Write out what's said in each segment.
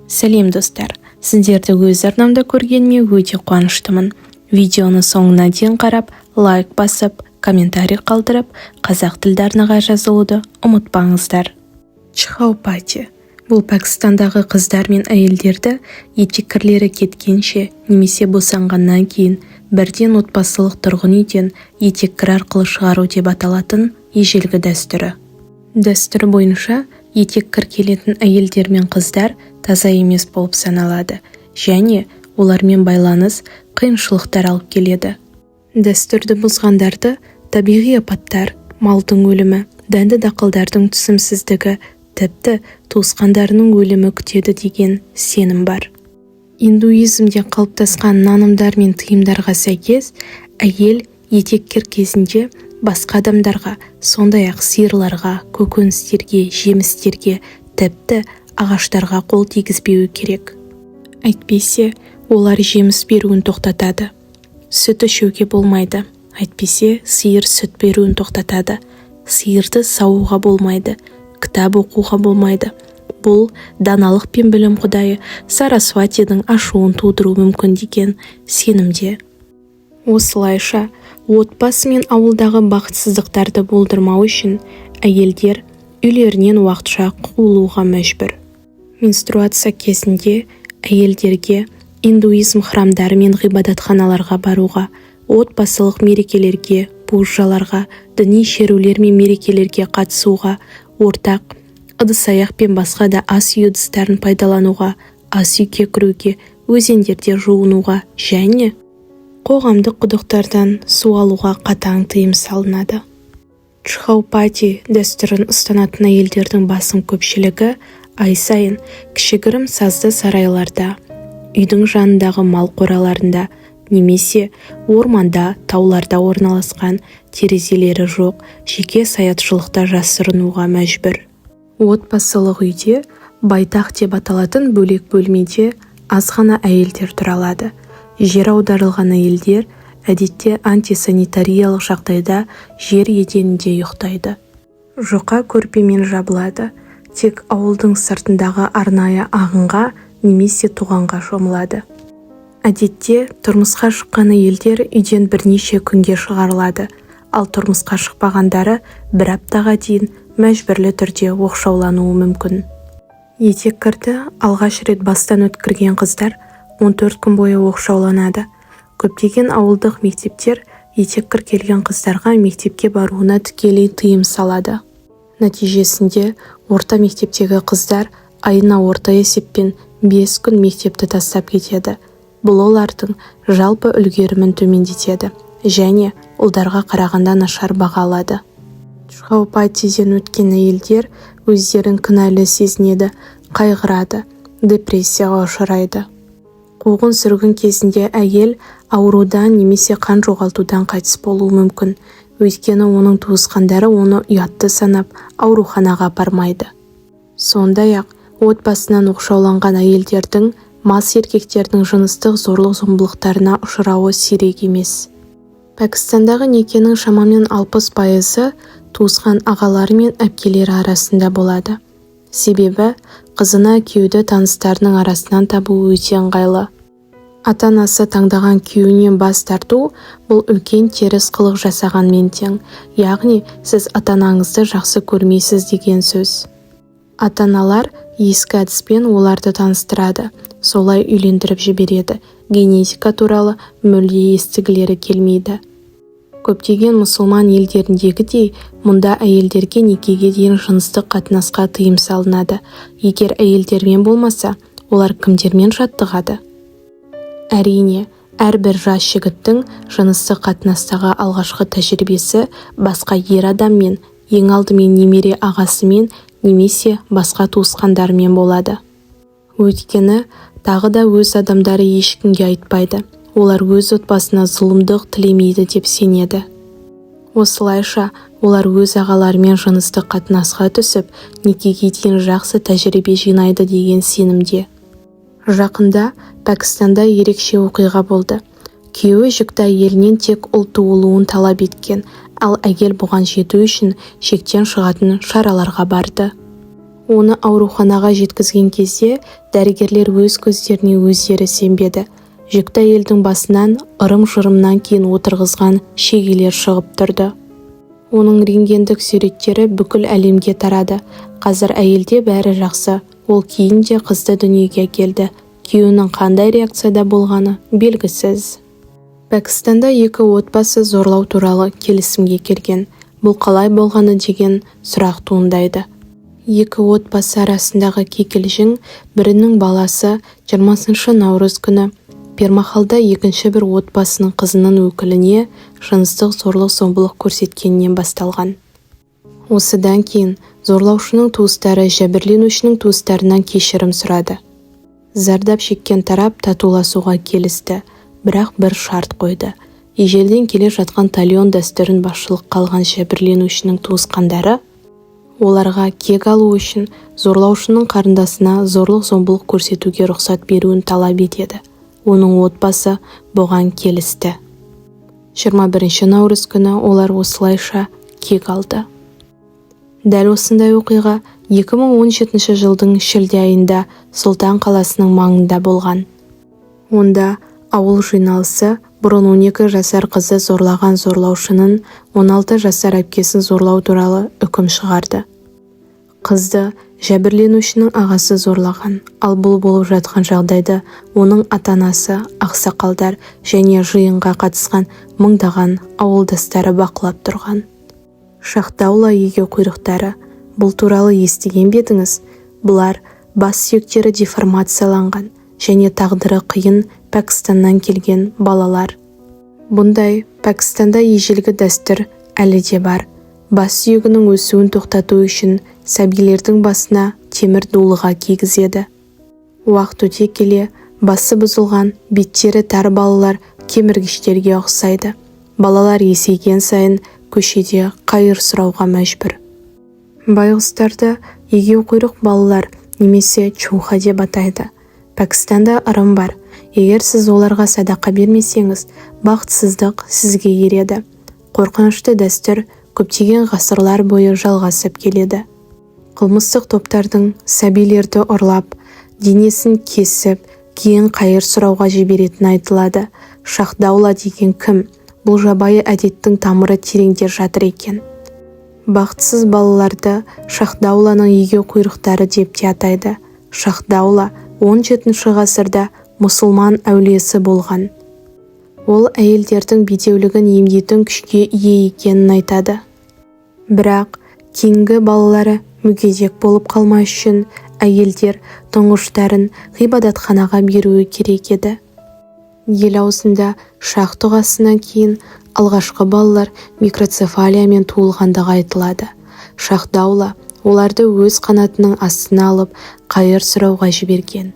Сәлем, достар! Сіздерді өз арнамда көргеніме өте қуаныштымын. Видеоны соңына дейін қарап, лайк басып, комментарий қалдырып, қазақ тілді арнаға жазылуды ұмытпаңыздар. Чхаупати – бұл Пәкістандағы қыздар мен әйелдерді етеккірлері кеткенше немесе босанғаннан кейін бірден отбасылық тұрғын үйден етеккір арқылы шығару деп аталатын ежелгі дәстүрі. Дәстүр бойынша, етеккір келетін әйелдер мен қыздар таза емес болып саналады және олармен байланыс қиыншылықтар алып келеді. Дәстүрді бұзғандарды табиғи апаттар, малдың өлімі, дәнді дақылдардың түсімсіздігі, тіпті туысқандарының өлімі күтеді деген сенім бар. Индуизмде қалыптасқан нанымдар мен тыйымдарға сәйкес, әйел етеккір кезінде басқа адамдарға, сондай-ақ сиырларға, көкөністерге, жемістерге, тіпті ағаштарға қол тигізбеуі керек. Әйтпесе олар жеміс беруін тоқтатады. Сүт ішуге болмайды, әйтпесе сиыр сүт беруін тоқтатады. Сиырды саууға болмайды, кітап оқуға болмайды. Бұл даналық пен білім құдайы Сарасватидің ашуын тудыруы мүмкін деген сенімде. Осылайша, отбасы мен ауылдағы бақытсыздықтарды болдырмау үшін әйелдер үйлерінен уақытша қуылуға мәжбүр. Менструация кезінде әйелдерге индуизм храмдары мен ғибадатханаларға баруға, отбасылық мерекелерге, пуджаларға, діни шерулер мен мерекелерге қатысуға, ортақ ыдыс-аяқ пен басқа да ас үй ыдыстарын пайдалануға, ас үйге кіруге, өзендерде жуынуға және қоғамдық құдықтардан су алуға қатаң тыйым салынады. Чхаупати дәстүрін ұстанатын әйелдердің басым көпшілігі ай сайын кішігірім сазды сарайларда, үйдің жанындағы мал қораларында немесе орманда, тауларда орналасқан терезелері жоқ жеке саятшылықта жасырынуға мәжбүр. Отбасылық үйде байтақ деп аталатын бөлек бөлмеде аз ғана әйелдер тұра алады. Жер аударылған әйелдер әдетте антисанитариялық жағдайда жер еденінде ұйықтайды. Жұқа көрпемен жабылады, тек ауылдың сыртындағы арнайы ағынға немесе тоғанға шомылады. Әдетте тұрмысқа шыққан әйелдер үйден бірнеше күнге шығарылады, ал тұрмысқа шықпағандары бір аптаға дейін мәжбүрлі түрде оқшаулануы мүмкін. Етеккірді алғаш рет бастан өткерген қыздар 14 күн бойы оқшауланады. Көптеген ауылдық мектептер етеккір келген қыздарға мектепке баруына тікелей тыйым салады. Нәтижесінде орта мектептегі қыздар айына орта есеппен 5 күн мектепті тастап кетеді. Бұл олардың жалпы үлгерімін төмендетеді және ұлдарға қарағанда нашар баға алады. Чхаупатиден өткен әйелдер өздерін кінәлі сезінеді, қайғырады, депрессияға ұшырайды. Қуғын-сүргін кезінде әйел аурудан немесе қан жоғалтудан қайтыс болуы мүмкін, өйткені оның туысқандары оны ұятты санап, ауруханаға апармайды. Сондай-ақ отбасынан оқшауланған әйелдердің мас еркектердің жыныстық зорлық-зомбылықтарына ұшырауы сирек емес. Пәкістандағы некенің шамамен 60 пайызы туысқан ағалары мен әпкелері арасында болады. Себебі қызына күйеуді таныстарының арасынан табу өте ыңғайлы. Ата-анасы таңдаған күйеуінен бас тарту – бұл үлкен теріс қылық жасағанмен тең, яғни сіз ата-анаңызды жақсы көрмейсіз деген сөз. Ата-аналар ескі әдіспен оларды таныстырады, солай үйлендіріп жібереді, генетика туралы мүлде естігілері келмейді. Көптеген мұсылман елдеріндегідей, мұнда әйелдерге некеге дейін жыныстық қатынасқа тыйым салынады. Егер әйелдермен болмаса, олар кімдермен жаттығады? Әрине, әрбір жас жігіттің жыныстық қатынастағы алғашқы тәжірибесі басқа ер адаммен, ең алдымен немере ағасымен немесе басқа туысқандарымен болады. Өйткені тағы да өз адамдары ешкімге айтпайды, олар өз отбасына зұлымдық тілемейді деп сенеді. Осылайша, олар өз ағаларымен жыныстық қатынасқа түсіп, некеге дейін жақсы тәжірибе жинайды деген сенімде. Жақында Пәкістанда ерекше оқиға болды. Күйеуі жүкті әйелінен тек ұл туылуын талап еткен, ал әйел бұған жету үшін шектен шығатын шараларға барды. Оны ауруханаға жеткізген кезде дәрігерлер өз көздеріне өздері сенбеді. Жүкті әйелдің басынан ырым-жырымнан кейін отырғызған шегелер шығып тұрды. Оның рентгендік суреттері бүкіл әлемге тарады. Қазір әйелде бәрі жақсы. Ол кейін де қызды дүниеге әкелді. Күйеуінің қандай реакцияда болғаны белгісіз. Пәкістанда екі отбасы зорлау туралы келісімге келген. Бұл қалай болғаны деген сұрақ туындайды. Екі отбасы арасындағы кикілжің бірінің баласы 20 наурыз күні Пирмахалда екінші бір отбасының қызының өкіліне жыныстық зорлық-зомбылық көрсеткенінен басталған. Осыдан кейін зорлаушының туыстары жәбірленушінің туыстарынан кешірім сұрады. Зардап шеккен тарап татуласуға келісті, бірақ бір шарт қойды. Ежелден келе жатқан талион дәстүрін басшылыққа алған жәбірленушінің туысқандары оларға кек алу үшін зорлаушының қарындасына зорлық-зомбылық көрсетуге рұқсат беруін талап етеді. Оның отбасы бұған келісті. 21 наурыз күні олар осылайша кек алды. Дәл осындай оқиға 2017 жылдың шілде айында Сұлтан қаласының маңында болған. Онда ауыл жиналысы бұрын 12 жасар қызды зорлаған зорлаушының 16 жасар әпкесін зорлау туралы үкім шығарды. Қызды жәбірленушінің ағасы зорлаған, ал бұл болып жатқан жағдайды оның ата-анасы, ақсақалдар және жиынға қатысқан мыңдаған ауылдастары бақылап тұрған. Шахтаула егеуқұйрықтары. Бұл туралы естіген бе едіңіз? Бұлар бас сүйектері деформацияланған және тағдыры қиын Пәкістаннан келген балалар. Бұндай Пәкістанда ежелгі дәстүр әлі де бар. Бас сүйегінің өсуін тоқтату үшін сәбилердің басына темір дулыға кигізеді. Уақыт өте келе басы бұзылған, беттері тар балалар кеміргіштерге ұқсайды. Балалар есейген сайын көшеде қайыр сұрауға мәжбүр. Байғұстарды егеуқұйрық балалар немесе чуха деп атайды. Пәкістанда ырым бар. Егер сіз оларға садақа бермесеңіз, бақытсыздық сізге ереді. Қорқынышты дәстүр көптеген ғасырлар бойы жалғасып келеді. Қылмыстық топтардың сәбилерді ұрлап, денесін кесіп, кейін қайыр сұрауға жіберетіні айтылады. Шахдаула деген кім? Бұл жабайы әдеттің тамыры тереңде жатыр екен. Бақытсыз балаларды Шахдауланың егеуқұйрықтары деп те атайды. Шахдаула 17 ғасырда мұсылман әулиесі болған. Ол әйелдердің бедеулігін емдейтін күшке ие екенін айтады. Бірақ кейінгі балалары мүгедек болып қалмас үшін әйелдер тұңғыштарын ғибадатханаға беруі керек еді. Ел аузында шах дұғасынан кейін алғашқы балалар микроцефалиямен туылғандығы айтылады. Шахдаула оларды өз қанатының астына алып, қайыр сұрауға жіберген.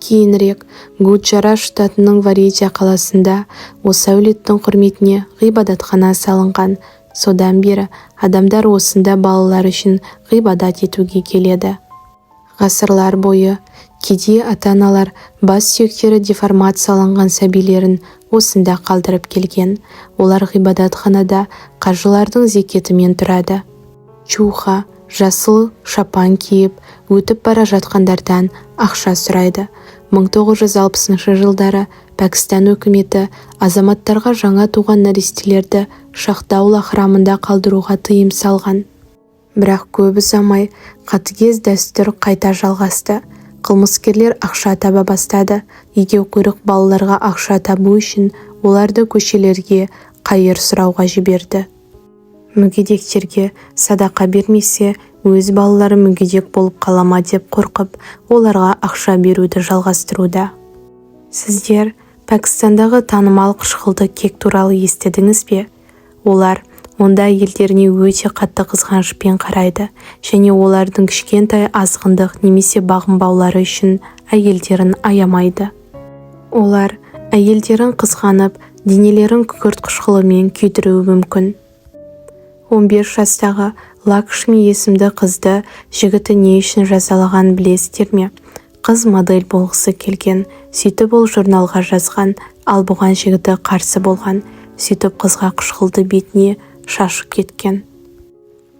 Кейінірек Гуджарат штатының Варидия қаласында осы әулеттің құрметіне ғибадатхана салынған. Содан бері адамдар осында балалар үшін ғибадат етуге келеді. Ғасырлар бойы кедей ата-аналар бас сүйектері деформацияланған сәбилерін осында қалдырып келген. Олар ғибадатханада қажылардың зекетімен тұрады. Чуха жасыл шапан киіп, өтіп бара жатқандардан ақша сұрайды. 1960 жылдары Пәкістан үкіметі азаматтарға жаңа туған нәрестелерді Шахдаула храмында қалдыруға тыйым салған. Бірақ көп ұзамай қатыгез дәстүр қайта жалғасты. Қылмыскерлер ақша таба бастады. Егеуқұйрық балаларға ақша табу үшін оларды көшелерге қайыр сұрауға жіберді. Мүгедектерге садақа бермесе, өз балалары мүгедек болып қалама деп қорқып, оларға ақша беруді жалғастыруда. Сіздер Пәкістандағы танымал қышқылды кек туралы естідіңіз бе? Олар онда әйелдеріне өте қатты қызғанышпен қарайды және олардың кішкентай азғындық немесе бағынбаулары үшін әйелдерін аямайды. Олар әйелдерін қызғанып, денелерін күкірт қышқылымен күйдіруі мүмкін. 15 жастағы Лакшми есімді қызды жігіті не үшін жазалағанын білесіздер ме? Қыз модель болғысы келген, сөйтіп ол журналға жазған, ал бұған жігіті қарсы болған, сөйтіп қызға қышқылды бетіне шашып кеткен.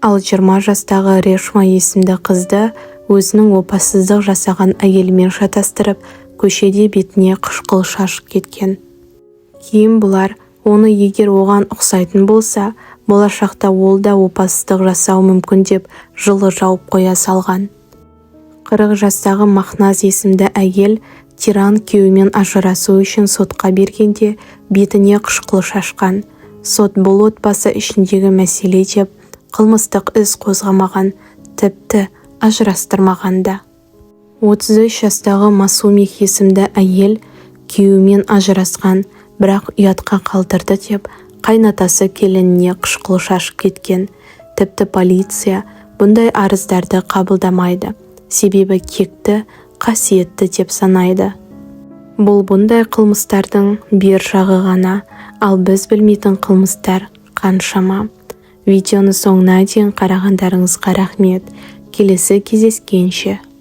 Ал 20 жастағы Решма есімді қызды өзінің опасыздық жасаған әйелімен шатастырып, көшеде бетіне қышқыл шашып кеткен. Кейін бұлар оны егер оған ұқсайтын болса, болашақта ол да опасыздық жасауы мүмкін деп жылы жауып қоя салған. 40 жастағы Махназ есімді әйел тиран күйеуімен ажырасу үшін сотқа бергенде бетіне қышқыл шашқан. Сот бұл отбасы ішіндегі мәселе деп қылмыстық іс қозғамаған, тіпті ажырастырмаған да. 33 жастағы Масумих есімді әйел күйеуімен ажырасқан, бірақ ұятқа қалдырды деп қайнатасы келініне қышқыл шашып кеткен. Тіпті полиция бұндай арыздарды қабылдамайды, себебі кекті қасиетті деп санайды. Бұл бұндай қылмыстардың бер жағы ғана, ал біз білмейтін қылмыстар қаншама. Видеоны соңына дейін қарағандарыңызға рахмет. Келесі кездескенше.